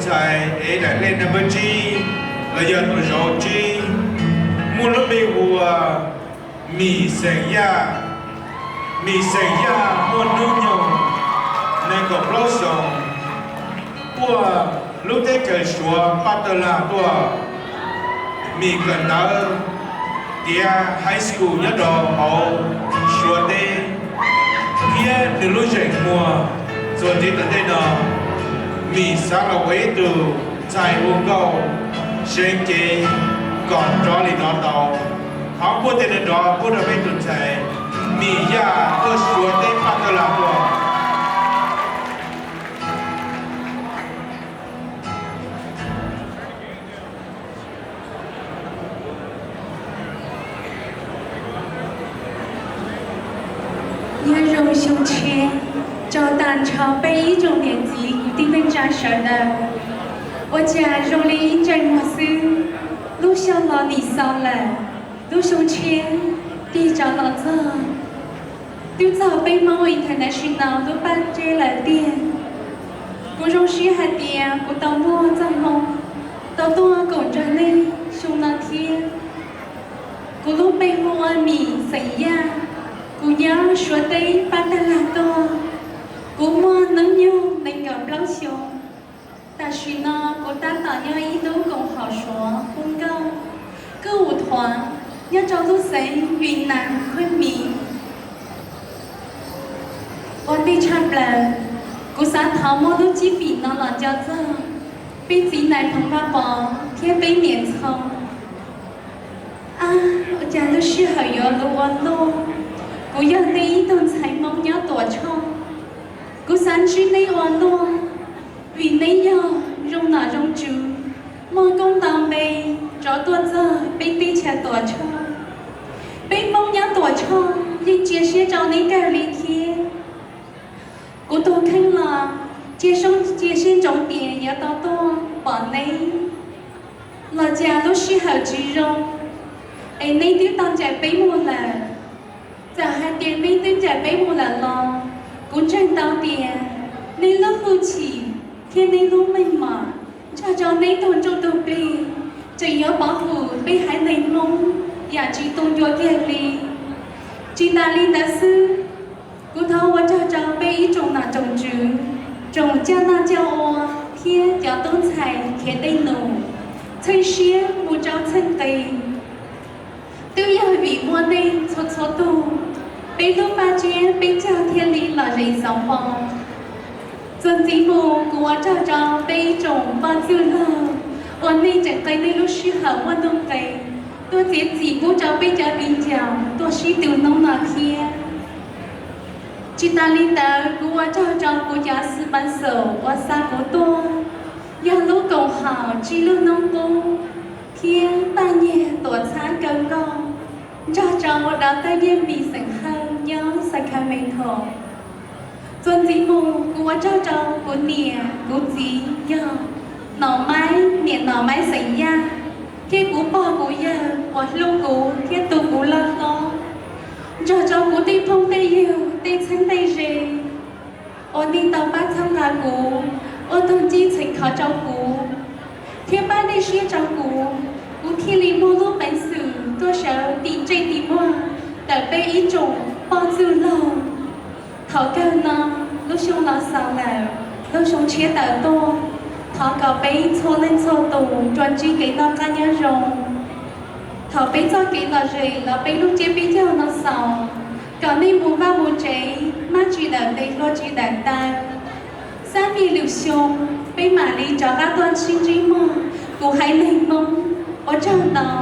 Ntxhais ev daim lej number tsib los yog tus zauv tsib, muaj lub npe hu ua Mim xeem Yaj. Mim xeem Yaj muaj hnub nyoog nees nkaum plaub xyoos, tuaj lub teb chaws Suav Paj Tawg Lag tuaj. Mim kawm ntawv tiav high school nyob rau hauv Suav teb, thiab nws lub zeem muag. Txuas ntxiv tom ntej no, Mim xav los ua ib tug ntxhais ua nkauj seev cev kom rov li no tau. Thov npuaj tej no rov pub rau peb tus ntxhais Mim Yaj tuaj Suav teb Paj Tawg Lag tuaj. Nyob zoo xyoo tshiab, rau tag nrho peb ib tsoom niam txiv kwv tij neej tsa sawv daws. Ua cas zoo li ib ntsais muag xwb, lub xyoo los nim xaus lawm, lub xyoo tshiab tig rov los txog. Twb txog peb Hmoob International lub paj tseb lawm tiag. Kuv zoo siab hais tias kuv tau muaj txoj hmoo tau tuaj koom nrog nej xyoo no thiab. Kuv lub npe hu ua Mim xeem Yaj, kuv nyob Suav teb Paj Tawg Lag tuaj. Kuv muaj hnub nyoog nees nkaum plaub xyoos. Tam sim no kuv tab tom nyob ib lub koom haum Suav hu nkauj, kuj ua thuav nyob rau lub xeev Vim Nas Khoj Mim. Ua ntej tshaj plaws, kuv xav thov muab lub cib fim no los nco txog peb txiv nais Phoov Vaj Pov thiab peb niam Ntxhoo. Ab, ua cas lub sij hawm yuav luv ua luaj, kuv yog nej ib tug ntxhais Hmoob nyob Tuam Tshoj. Kuv xav ntsib neb ua luaj, vim neb yog zoo nom zoo tswv, muaj koob nto npe, rov tuaj txog peb teb chaws Tuam Tshoj. Peb Hmoob nyob Tuam Tshoj yeej cia siab rau neb kawg li thiab. Kuv tus kheej los cia siab ntsoov tias yuav tau tuaj pom neb, los cas lub sij hawm tsis zoo, es neb twb tau ncaim peb mus lawm. Txawm hais tias neb twb ncaim peb mus lawm los kuv ntseeg tau tias neb lub hwj chim thiab neb lub meej mom nrog rau neb tug ntsuj tug plig tseem yuav pov hwm peb haiv neeg Hmoob yam tsis tu ncua kiag li. Tsis tas li ntawd xwb, kuv thov ua rog rau peb ib tsoom nom tsoom tswv, tsoom coj noj coj ua thiab cov tub ntxhais khiav dej num, txheej siab mus rau txheej qis. Twb yog vim muaj nej txhua txhua tug, peb lub paj tsiab peb caug thiaj li lom zem xauv npo. Txuas ntxiv mus kuv ua rog rau peb ib tsoom poj txwj laug uas nej tseem qe nej lub sij hawm muaj nuj nqes tuaj txiav txim pub rau peb cov viv ncaus tuaj sib tw hnub no thiab. Tsis tas li ntawd kuv ua rog rau kuv cov sponsor uas xa kuv tuaj, yog lub koom haum Tsib Lub Hnub Qub thiab Paj Nyiag Tuam Txhab Kaw Nkauj, nrog rau Dov Taj Nyiaj Npis xeem Hawj nyob Sacramento. Txuas ntxiv mus kuv ua rog rau kuv niam kuv txiv yog Nom Maib, niam Nom Maib xeem Yaj, thiab kuv pog kuv yawg uas hlub kuv thiab tu kuv loj hlob, nrog rau kuv tej phooj tej ywg tej txheeb tej ze uas nej tau pab txhawb nqa kuv, ua tug ncij txheem khov rau kuv, thiab pab dej siab rau kuv, kuv thiaj li muaj lub peev xwm tuaj sawv tim ntsej tim muag ntawm peb ib tsoom poj txwj laug. Thaum kawg no lub xyoo los xaus lawm, lub xyoo tshiab tawm tuaj, thov kom peb txhua leej txhua tus tsuas ntsib kev noj qab nyob zoo. Thaum peb txoj kev lom zem los peb lub tsiab peb caug no xaus, kom nej mus vaj mus tsev mab tsis dawm tes hlua tsis dawm taw. Xab me lwm xyoo peb mam li rov qab tuaj sib ntsib mog kuv haiv neeg Hmoob. Ua tsaug ntau.